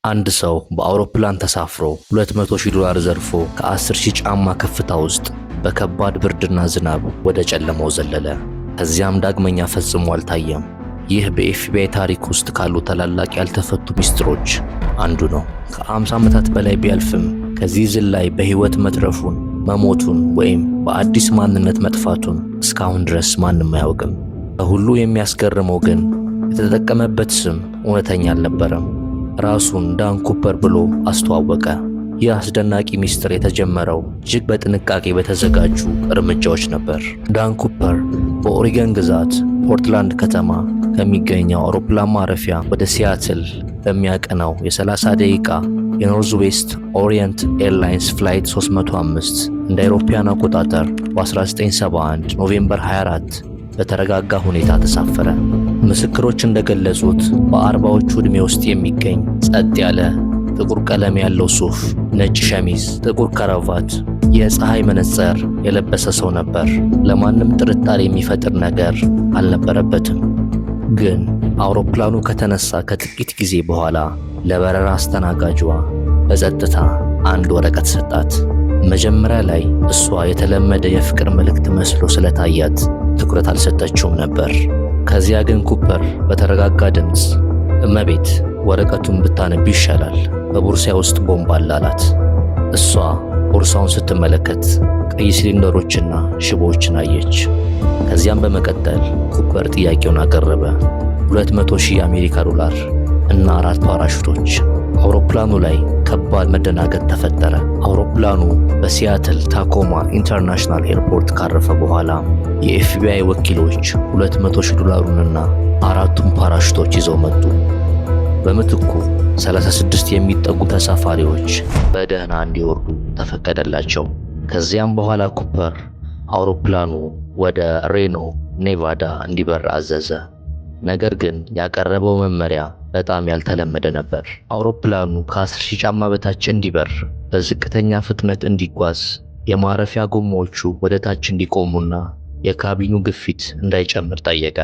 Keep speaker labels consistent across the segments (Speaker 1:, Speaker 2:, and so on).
Speaker 1: አንድ ሰው በአውሮፕላን ተሳፍሮ 200 ሺህ ዶላር ዘርፎ ከ10 ሺህ ጫማ ከፍታ ውስጥ በከባድ ብርድና ዝናብ ወደ ጨለማው ዘለለ። ከዚያም ዳግመኛ ፈጽሞ አልታየም። ይህ በኤፍቢአይ ታሪክ ውስጥ ካሉ ታላላቅ ያልተፈቱ ሚስጥሮች አንዱ ነው። ከ50 ዓመታት በላይ ቢያልፍም ከዚህ ዝላይ በሕይወት መትረፉን፣ መሞቱን ወይም በአዲስ ማንነት መጥፋቱን እስካሁን ድረስ ማንም አያውቅም። ከሁሉ የሚያስገርመው ግን የተጠቀመበት ስም እውነተኛ አልነበረም። ራሱን ዳን ኩፐር ብሎ አስተዋወቀ። ይህ አስደናቂ ሚስጥር የተጀመረው እጅግ በጥንቃቄ በተዘጋጁ እርምጃዎች ነበር። ዳን ኩፐር በኦሪገን ግዛት ፖርትላንድ ከተማ ከሚገኘው አውሮፕላን ማረፊያ ወደ ሲያትል በሚያቀናው የ30 ደቂቃ የ Northwest Orient Airlines Flight 305 እንደ አውሮፓውያን አቆጣጠር በ1971 November 24 በተረጋጋ ሁኔታ ተሳፈረ። ምስክሮች እንደገለጹት በ40ዎቹ ዕድሜ ውስጥ የሚገኝ፣ ጸጥ ያለ ጥቁር ቀለም ያለው ሱፍ፣ ነጭ ሸሚዝ፣ ጥቁር ከረቫት፣ የፀሐይ መነጽር የለበሰ ሰው ነበር። ለማንም ጥርጣሬ የሚፈጥር ነገር አልነበረበትም። ግን አውሮፕላኑ ከተነሳ ከጥቂት ጊዜ በኋላ ለበረራ አስተናጋጇ በጸጥታ አንድ ወረቀት ሰጣት። መጀመሪያ ላይ እሷ የተለመደ የፍቅር መልእክት መስሎ ስለታያት ትኩረት አልሰጠችውም ነበር። ከዚያ ግን ኩፐር በተረጋጋ ድምፅ "እመቤት፣ ወረቀቱን ብታነቢ ይሻላል፣ በቦርሳዬ ውስጥ ቦምብ አለ" አላት። እሷ ቦርሳውን ስትመለከት ቀይ ሲሊንደሮችና ሽቦዎችን አየች። ከዚያም በመቀጠል ኩፐር ጥያቄውን አቀረበ። 200 ሺህ የአሜሪካ ዶላር እና አራት ፓራሹቶች። አውሮፕላኑ ላይ ከባድ መደናገጥ ተፈጠረ። አውሮፕላኑ በሲያትል ታኮማ International Airport ካረፈ በኋላ የኤፍቢአይ ወኪሎች 200 ሺህ ዶላሩንና አራቱን ፓራሹቶች ይዘው መጡ። በምትኩ 36 የሚጠጉ ተሳፋሪዎች በደህና እንዲወርዱ ተፈቀደላቸው። ከዚያም በኋላ ኩፐር አውሮፕላኑ ወደ ሬኖ ኔቫዳ እንዲበር አዘዘ። ነገር ግን ያቀረበው መመሪያ በጣም ያልተለመደ ነበር። አውሮፕላኑ ከ10 ሺህ ጫማ በታች እንዲበር፣ በዝቅተኛ ፍጥነት እንዲጓዝ፣ የማረፊያ ጎማዎቹ ወደ ታች እንዲቆሙና የካቢኑ ግፊት እንዳይጨምር ጠየቀ።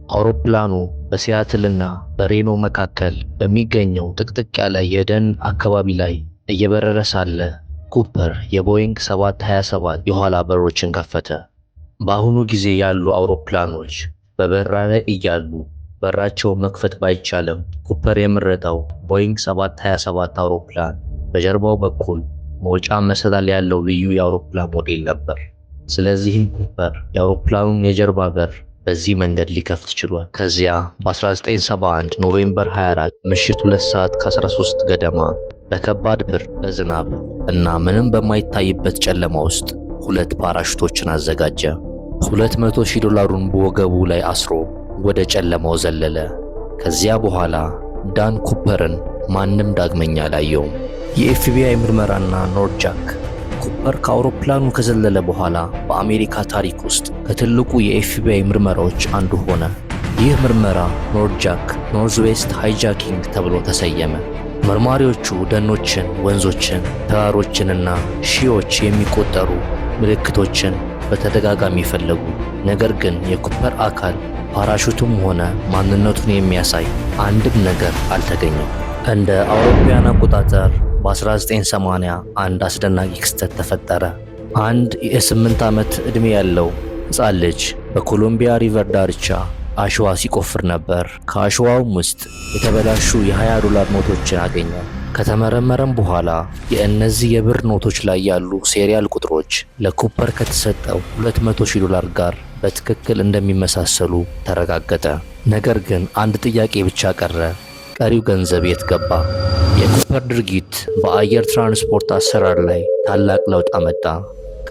Speaker 1: አውሮፕላኑ በሲያትልና በሬኖ መካከል በሚገኘው ጥቅጥቅ ያለ የደን አካባቢ ላይ እየበረረ ሳለ ኩፐር የቦይንግ 727 የኋላ በሮችን ከፈተ። በአሁኑ ጊዜ ያሉ አውሮፕላኖች በበረራ ላይ እያሉ በራቸውን መክፈት ባይቻልም፣ ኩፐር የመረጠው ቦይንግ 727 አውሮፕላን በጀርባው በኩል መውጫ መሰላል ያለው ልዩ የአውሮፕላን ሞዴል ነበር። ስለዚህም ኩፐር የአውሮፕላኑን የጀርባ በር በዚህ መንገድ ሊከፍት ችሏል። ከዚያ በ1971 November 24 ምሽት 2 ሰዓት ከ13 ገደማ በከባድ ብርድ፣ በዝናብ እና ምንም በማይታይበት ጨለማ ውስጥ ሁለት ፓራሹቶችን አዘጋጀ። 200 ሺህ ዶላሩን በወገቡ ላይ አስሮ ወደ ጨለማው ዘለለ። ከዚያ በኋላ ዳን ኩፐርን ማንም ዳግመኛ አላየውም። የኤፍቢአይ ምርመራና ኖርጃክ። ኩፐር ከአውሮፕላኑ ከዘለለ በኋላ በአሜሪካ ታሪክ ውስጥ ከትልቁ የኤፍቢአይ ምርመራዎች አንዱ ሆነ። ይህ ምርመራ ኖርጃክ፣ Northwest Hijacking ተብሎ ተሰየመ። መርማሪዎቹ ደኖችን፣ ወንዞችን፣ ተራሮችንና ሺዎች የሚቆጠሩ ምልክቶችን በተደጋጋሚ ፈለጉ። ነገር ግን የኩፐር አካል፣ ፓራሹቱም ሆነ ማንነቱን የሚያሳይ አንድም ነገር አልተገኘም። እንደ አውሮፓውያን አቆጣጠር በ1980 አንድ አስደናቂ ክስተት ተፈጠረ። አንድ የ8 ዓመት ዕድሜ ያለው ሕፃን ልጅ በኮሎምቢያ River ዳርቻ አሸዋ ሲቆፍር ነበር። ከአሸዋውም ውስጥ የተበላሹ የ20 ዶላር ኖቶችን አገኘ። ከተመረመረም በኋላ የእነዚህ የብር ኖቶች ላይ ያሉ serial ቁጥሮች ለኩፐር ከተሰጠው 200 ሺህ ዶላር ጋር በትክክል እንደሚመሳሰሉ ተረጋገጠ። ነገር ግን አንድ ጥያቄ ብቻ ቀረ። ቀሪው ገንዘብ የት ገባ? የኩፐር ድርጊት በአየር ትራንስፖርት አሰራር ላይ ታላቅ ለውጥ አመጣ።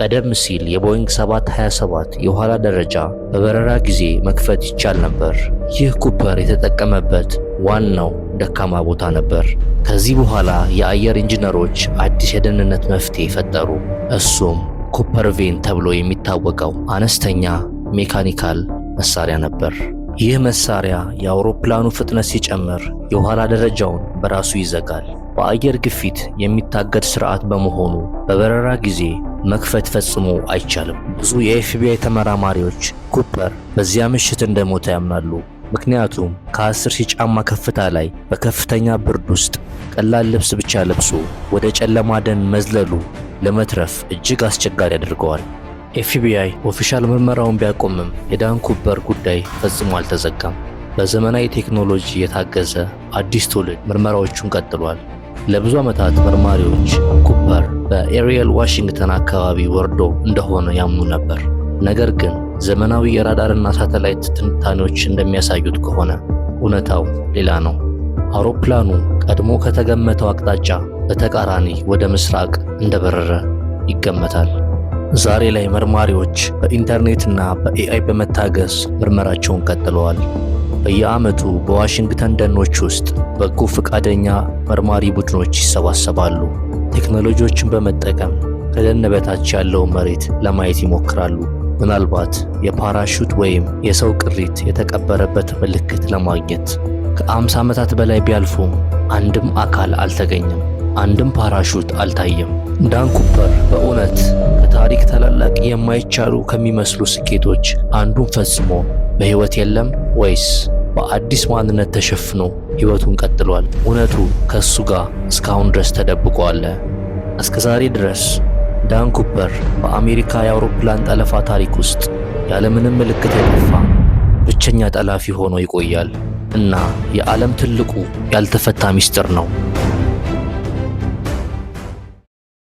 Speaker 1: ቀደም ሲል የቦይንግ 727 የኋላ ደረጃ በበረራ ጊዜ መክፈት ይቻል ነበር። ይህ ኩፐር የተጠቀመበት ዋናው ደካማ ቦታ ነበር። ከዚህ በኋላ የአየር ኢንጂነሮች አዲስ የደህንነት መፍትሄ ፈጠሩ። እሱም Cooper vane ተብሎ የሚታወቀው አነስተኛ mechanical መሳሪያ ነበር። ይህ መሳሪያ የአውሮፕላኑ ፍጥነት ሲጨምር የኋላ ደረጃውን በራሱ ይዘጋል። በአየር ግፊት የሚታገድ ስርዓት በመሆኑ በበረራ ጊዜ መክፈት ፈጽሞ አይቻልም። ብዙ የኤፍቢአይ ተመራማሪዎች ኩፐር በዚያ ምሽት እንደሞተ ያምናሉ። ምክንያቱም ከ10,000 ጫማ ከፍታ ላይ በከፍተኛ ብርድ ውስጥ ቀላል ልብስ ብቻ ለብሶ ወደ ጨለማ ደን መዝለሉ ለመትረፍ እጅግ አስቸጋሪ ያደርገዋል። ኤፍቢአይ official ምርመራውን ቢያቆምም የዳን ኩፐር ጉዳይ ፈጽሞ አልተዘጋም። በዘመናዊ ቴክኖሎጂ የታገዘ አዲስ ትውልድ ምርመራዎቹን ቀጥሏል። ለብዙ ዓመታት መርማሪዎች ኩፐር በኤሪየል ዋሽንግተን አካባቢ ወርዶ እንደሆነ ያምኑ ነበር። ነገር ግን ዘመናዊ የራዳርና ሳተላይት ትንታኔዎች እንደሚያሳዩት ከሆነ እውነታው ሌላ ነው። አውሮፕላኑ ቀድሞ ከተገመተው አቅጣጫ በተቃራኒ ወደ ምስራቅ እንደበረረ ይገመታል። ዛሬ ላይ መርማሪዎች በኢንተርኔትና በ AI በመታገዝ ምርመራቸውን ቀጥለዋል። በየዓመቱ በዋሽንግተን ደኖች ውስጥ በጎ ፈቃደኛ መርማሪ ቡድኖች ይሰባሰባሉ። ቴክኖሎጂዎችን በመጠቀም ከደን በታች ያለውን መሬት ለማየት ይሞክራሉ። ምናልባት የፓራሹት ወይም የሰው ቅሪት የተቀበረበት ምልክት ለማግኘት። ከ50 ዓመታት በላይ ቢያልፉም አንድም አካል አልተገኘም። አንድም ፓራሹት አልታየም። ዳን ኩፐር በእውነት ከታሪክ ታላላቅ የማይቻሉ ከሚመስሉ ስኬቶች አንዱን ፈጽሞ በሕይወት የለም ወይስ በአዲስ ማንነት ተሸፍኖ ሕይወቱን ቀጥሏል? እውነቱ ከእሱ ጋር እስካሁን ድረስ ተደብቆ አለ። እስከ ዛሬ ድረስ ዳን ኩፐር በአሜሪካ የአውሮፕላን ጠለፋ ታሪክ ውስጥ ያለምንም ምልክት የጠፋ ብቸኛ ጠላፊ ሆኖ ይቆያል እና የዓለም ትልቁ ያልተፈታ ሚስጥር ነው።